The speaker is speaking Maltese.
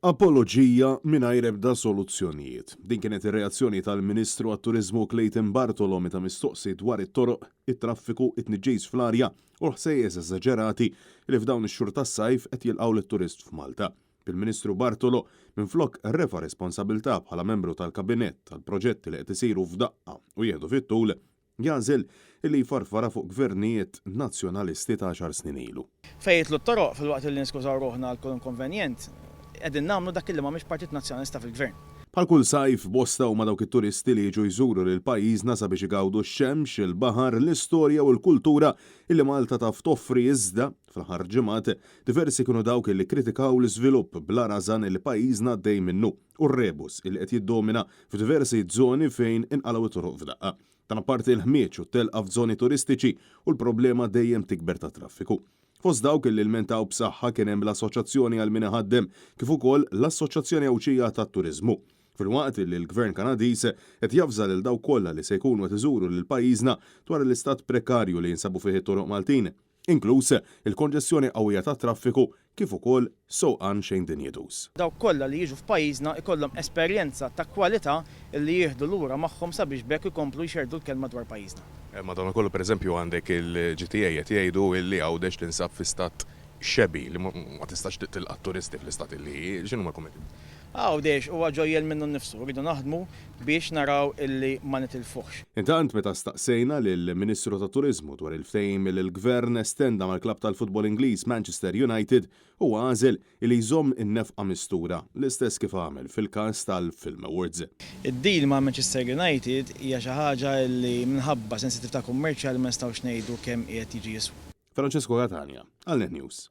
Apoloġija mingħajr ebda soluzzjonijiet. Din kienet ir-reazzjoni tal-Ministru għat-Turiżmu Clayton Bartolo meta mistoqsi dwar it-toroq, it-traffiku, it-tniġġis fl-arja u l-ħsejjes eżaġerati li f'dawn ix-xhur tas-sajf qed jilqgħu lit-turist f'Malta. Il-Ministru Bartolo minflok refa' responsabilità bħala membru tal-Kabinett għall-proġetti li qed isiru f'daqqa u jieħdu fit-tul, jagħżel li jfarfarha fuq gvernijiet Nazzjonalisti ta' għaxar snin ilu. Fejn jidħlu t-toroq, filwaqt li niskużaw ruħna għal kull inkonvenjent, qegħdin nagħmlu dak li m'għamilx Partit Nazzjonalista fil-Gvern. Bħal kull sajf, bosta huma dawk it-turisti li jiġu jżuru lil pajjiżna sabiex igawdu x-xemx, il-baħar, l-istorja u l-kultura li Malta taf toffri iżda, fl-aħħar ġimgħat, diversi kienu dawk li kkritikaw l-iżvilupp bla rażan li pajjiżna għaddej minnu u r-rebus li qed jiddomina f'diversi żoni fejn inqalgħu t-toroq f'daqqa. Dan apparti l-ħmieġ u t-telqa f'żoni turistiċi u l-problema dejjem tikber tat-traffiku. Fost dawk li lmentaw b'saħħa kien hemm l-Assoċjazzjoni għal Min Iħaddem kif ukoll l-Assoċjazzjoni Għawdxija tat-Turiżmu. Filwaqt li l-Gvern Kanadiż qed javża lil dawk kollha li se jkunu qed iżuru lil pajjiżna dwar l-istat prekarju li jinsabu fih it-toroq Maltin, inkluż il-konġestjoni qawwija tat-traffiku kif ukoll sewqan xejn dinjituż. Dawk kollha li jiġu f'pajjiżna jkollhom esperjenza ta' kwalità li jieħdu lura magħhom sabiex b'hekk ikomplu jxerrdu l-kelma dwar pajjiżna. Madankollu pereżempju għandek il-GTA qed jgħidu illi Għawdex tinsab fi stat xebhi li ma tistax tilqa' t-turisti fl-istat illi hi. X'inhuma l-kummenti? Għawdex huwa ġojjel minnu nnifsu, rridu naħdmu biex naraw illi ma nitilfuhx. Intant meta staqsejna lill-Ministru tat-Turiżmu dwar il-ftehim li l-Gvern estenda mal-klabb tal-futbol Ingliż Manchester United, huwa għażel li jżomm in-nefqa mistura, l-istess kif għamel fil-każ tal-Film Awards. Id-deal ma' Manchester United hija xi ħaġa li minħabba sensittività kummerċjali ma nistgħux ngħidu kemm qiegħed jiġi jiswa. Francesco Catania, għal Net News.